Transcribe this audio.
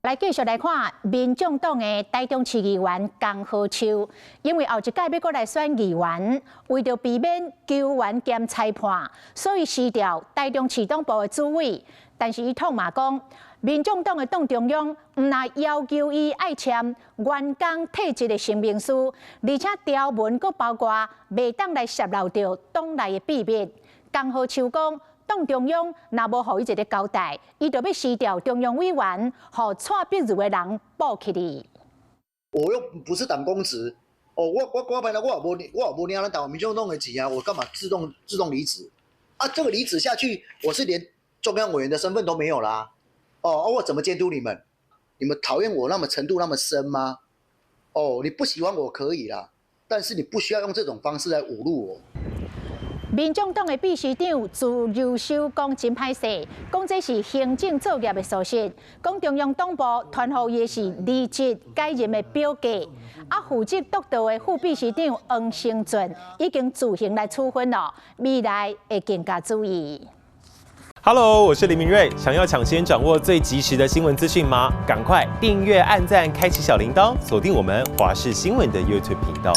來繼續來看民眾黨的臺中市議員江和秋，因為後一屆欲閣來選議員，為著避免球員兼裁判，所以辭掉臺中市黨部的主委。但是伊痛罵講，民眾黨的黨中央毋但要求伊愛簽員工退職的聲明書，而且條文閣包括袂當來洩露著黨內的秘密。江和秋講，黨中央若無予伊一个交代，伊就欲辭掉中央委員，予蔡碧如的人補起去。我又不是黨公職，哦，我本來我也無領咱台灣民眾黨的錢啊，我幹嘛自動離職？啊，這個離職下去，我是連中央委員的身份都沒有啦。哦，我怎麼監督你們？你們討厭我那麼程度那麼深嗎？哦，你不喜歡我可以啦，但是你不需要用這種方式來侮辱我。民眾黨的秘書長朱柔修講真歹勢，講這是行政作業的疏失，講中央黨部傳予伊的是離職解任的表格。啊，負責督導的副秘書長黃成俊已經自行來處分了，未來會更加注意。 Hello，我是林明瑞，想要搶先掌握最及時的新聞資訊嗎？趕快訂閱、按讚、開啟小鈴鐺，鎖定我們華視新聞的 YouTube 頻道。